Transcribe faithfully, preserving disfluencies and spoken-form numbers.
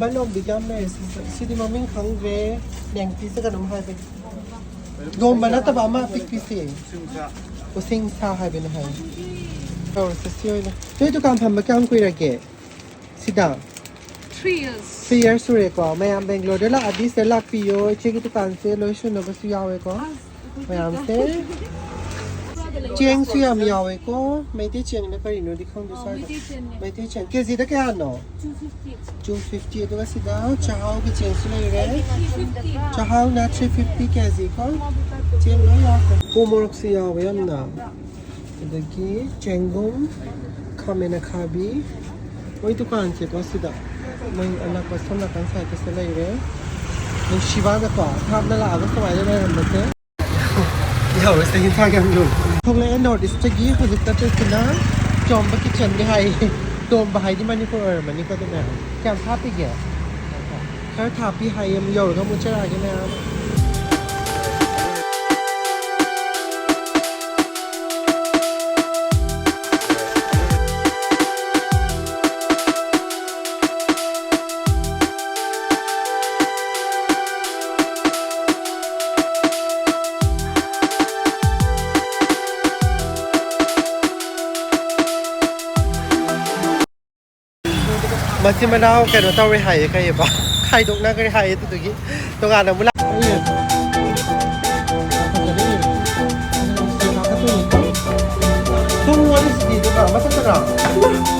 ꯕꯂꯣꯝꯕꯤꯒ ꯌꯥꯝ ꯂꯩꯔꯦ ꯁꯤꯁꯦ꯫ ꯁꯤꯗꯤ ꯃꯃꯤꯡ ꯈꯪꯗ꯭ꯔꯦ꯫ ꯂꯦꯡꯄꯤꯁꯦ ꯀꯩꯅꯣꯝ ꯍꯥꯏꯕꯅꯤ꯫ ꯂꯣꯝꯕ ꯅꯠꯇꯕ ꯑꯃ ꯑꯄꯤꯛꯄꯤꯁꯦ꯫ ꯎꯁꯤꯡꯁꯥ ꯍꯥꯏꯕꯅꯦ ꯍꯥꯏ꯫ ꯇꯧꯔꯁꯦ ꯁꯤ ꯑꯣꯏꯅ꯫ ꯅꯣꯏ ꯗꯨꯀꯥꯟ ꯐꯝꯕ ꯀꯌꯥꯝ ꯀꯨꯏꯔꯒꯦ? ꯁꯤꯗ? Three years꯫ Three years ꯁꯨꯔꯦꯀꯣ꯫ ꯃꯌꯥꯝ ꯕꯦꯡꯒ꯭ꯂꯣꯔꯗ ꯂꯥꯛꯑꯗꯤ ꯁꯤꯗ ꯂꯥꯛꯄꯤꯌꯣ꯫ ꯏꯆꯦꯒꯤ ꯗꯨꯀꯥꯟꯁꯦ ꯂꯣꯏ ꯁꯨꯅꯕꯁꯨ ꯌꯥꯎꯋꯦꯀꯣ꯫ ꯃꯌꯥꯝꯁꯦ꯫ ꯆꯦꯡꯁꯨ ꯌꯥꯝ ꯌꯥꯎꯋꯦꯀꯣ꯫ ꯃꯩꯇꯩ ꯆꯦꯡꯅ ꯀꯔꯤꯅꯣꯗꯤ ꯈꯪꯗꯦ ꯁ꯭ꯋꯥꯏꯗ꯫ ꯃꯩꯇꯩ ꯆꯦꯡꯅꯦ꯫ ꯃꯩꯇꯩ ꯆꯦꯡ꯫ ꯀꯦꯖꯤꯗ ꯀꯌꯥꯅꯣ? Two fifty꯫ Two fifty꯫ ꯑꯗꯨꯒ ꯁꯤꯗ ꯆꯥꯛꯍꯥꯎꯒꯤ ꯆꯦꯡꯁꯨ ꯂꯩꯔꯦ꯫ Three fifty꯫ ꯆꯥꯛꯍꯥꯎꯅ three fifty ꯀꯦꯖꯤ ꯀꯣ꯫ ꯆꯦꯡ ꯂꯣꯏ ꯌꯥꯎꯈ꯭ꯔꯦ꯫ ꯎ ꯃꯣꯔꯣꯛꯁꯨ ꯌꯥꯎꯋꯦ ꯌꯥꯝꯅ꯫ ꯑꯗꯒꯤ ꯆꯦꯡꯒꯨꯝ, ꯈꯥꯃꯦꯟ ꯑꯈꯥꯕꯤ꯫ ꯃꯣꯏ ꯗꯨꯀꯥꯟꯁꯦꯀꯣ ꯁꯤꯗ꯫ ꯃꯣꯏ ꯑꯅꯛꯄ ꯁꯣꯝ ꯅꯥꯀꯟ ꯁꯥꯏꯠꯇꯁꯨ ꯂꯩꯔꯦ꯫ ꯅꯨꯡꯁꯤꯕꯥꯗꯀꯣ ꯊꯥꯞꯅ ꯂꯥꯛꯑꯒ ꯁꯨꯃꯥꯏꯅ ꯂꯩꯔꯝꯕꯁꯦ꯫ ꯌꯧꯔꯁꯦ, ꯌꯦꯟꯁꯥꯡ ꯌꯥꯝ ꯌꯣꯜꯂꯤ꯫ ꯊꯣꯛꯂꯛꯑꯦ ꯅꯣꯔꯠ ꯏꯁꯇꯒꯤ꯫ ꯍꯧꯖꯤꯛ ꯆꯠꯇꯣꯏꯁꯤꯅ ꯆꯣꯝꯕ ꯀꯤꯠꯆꯟꯅꯤ ꯍꯥꯏ꯫ ꯆꯣꯝꯕ ꯍꯥꯏꯗꯤ ꯃꯅꯤꯄꯨꯔ ꯑꯣꯏꯔꯝꯃꯅꯤꯀꯣ ꯑꯗꯨꯅ꯫ ꯀꯌꯥꯝ ꯊꯥꯞꯄꯤꯒꯦ? ꯈꯔ ꯊꯥꯞꯄꯤ ꯍꯥꯏꯌꯦ꯫ ꯑꯃꯨꯛ ꯌꯧꯔꯒ ꯑꯃꯨꯛ ꯆꯠꯂꯛꯑꯒꯦ ꯃꯌꯥꯝ꯫ ꯃꯆꯤꯟ ꯃꯅꯥꯎ ꯀꯩꯅꯣ ꯇꯧꯔꯦ ꯍꯥꯏꯌꯦ, ꯀꯩꯑꯕ, ꯈꯥꯏꯗꯣꯛꯅꯈ꯭ꯔꯦ ꯍꯥꯏꯌꯦ꯫ ꯑꯗꯨꯗꯨꯒꯤ ꯇꯣꯉꯥꯟꯅ ꯑꯃꯨꯛ ꯂꯥꯛ-, ꯊꯣꯡ ꯂꯣꯜꯂꯤꯁꯤꯗꯤ ꯑꯗꯨꯒ ꯃꯊꯛꯇꯔꯣ?